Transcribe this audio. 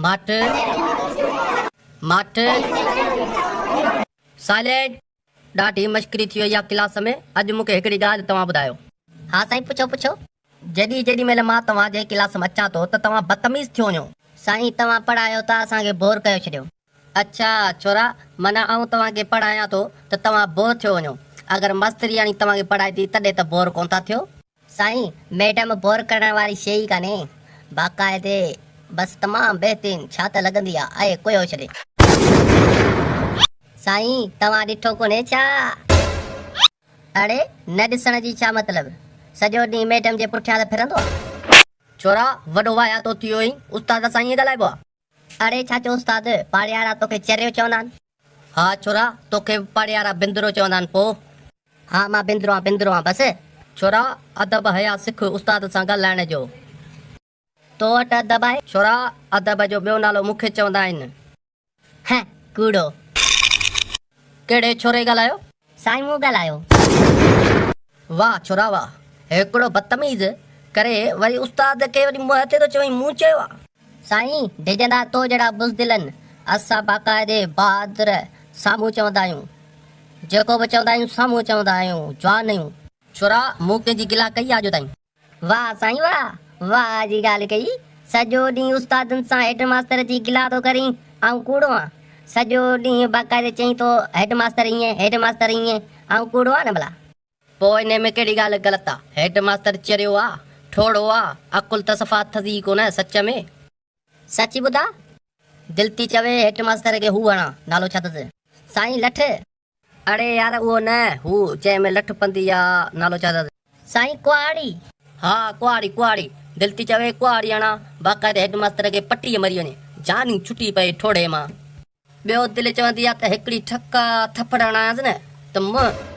ماٺ ماٺ سائلينٽ. ڏاڍي مشڪري ٿي وئي آ ڪلاس ۾. اڄ مون کي هڪڙي ڳالهه توهان ٻڌايو. ها سائين پڇو پڇو. جيڏي جيڏي مهل مان توهان جي ڪلاس ۾ اچان ٿو ته توهان بدتميز ٿيو وڃو. سائين توهان پڙهايو ته اسان کي بور ڪيو ڇڏيو. اڇا ڇورا معنيٰ آئون توهان کي پڙهايان ٿو ته توهان بور ٿيو وڃو. اگر ماسترياڻي توهان کي پڙهائي ٿي تڏهن ته بور ڪونه ٿا ٿيو. سائين ميڊم بور ڪرڻ واري شيء ئي ڪانهي. باقاعدي بس تمام بهترين ڇا ته لڳندي آ آهي ڪوهيو ڇڏي. سائين توهان ڏٺو ڪونهي ڇا؟ اڙي نه ڏسڻ جي ڇا مطلب سڄو ڏينهن ميڊم جي پٺيان ته ڦرندو آ. ڇورا وڏو واهياتو ٿي ويو آهين استاد سان ائين ڳالهائبو آ. اڙي ڇا چئو استاد پاڙيارا توکي چريو چوندا آهن. ها ڇورا توکي به پاڙيارا بندرو چوندا آهن پو. ها مان بندرو آهيان بندرو آهيان بس. ڇورا ادب حيا سک استاد سان ڳالهائڻ جو. تو وٽ ادب آهي؟ ڇورا ادب جو ٻيو نالو مون کي چوندا آهن. هه ڪوڙو. ڪهڙي ڇوري ڳالهايو؟ سائين مون ڳالهايو. واهه ڇورا واهه هڪڙو بدتميز ڪري وري استاد کي وري منهن تي ٿو چوين مون چيو آ. سائين ڊڄندا تو جهڙا بزدلن اسان باقاعدي بهادر سامهون چوندا آهيون جيڪو به چوندا آهيون سامهون چوندا آهيون جوان آهيون. ڇورا مون ڪنهن جي گلا ڪئي آ اڄ تائين. واهه سائين واهه، واهه جي ڳالهه ڪئي، سڄو ڏينهن استادن سان هيڊ ماستر جي گلا ٿو ڪرين، آئون ڪوڙو آن، سڄو ڏينهن باقاعدي چئين ٿو هيڊ ماستر ائين، هيڊ ماستر ائين، آئون ڪوڙو آن نه ڀلا. پوء انهي ۾ ڪهڙي ڳالهه غلط آ، هيڊ ماستر چريو آ، ٺوڙهو آ، عقل ته صفا اٿس ئي ڪونه سچ ۾. سچ ٻڌاء؟ دل ٿي چوي هيڊ ماستر کي هو هڻان، نالو ڇا اٿس؟ سائين لٺ. اڙي يار اهو نه، هو جنهن ۾ لٺ پندي آ، نالو ڇا اٿس؟ سائين ڪهاڙي. ها ڪهاڙي ڪهاڙي، دل ٿي چوي ڪهاڙي هڻان، باقاعده هيڊ ماستر کي پٽيء مري وڃي، جان ئي ڇٽي پئي ٺوڙهي مان. ٻيو دل چوندي آ ته هڪڙي ٺڪا ٿڦڙ هڻايانس نه ته منهن.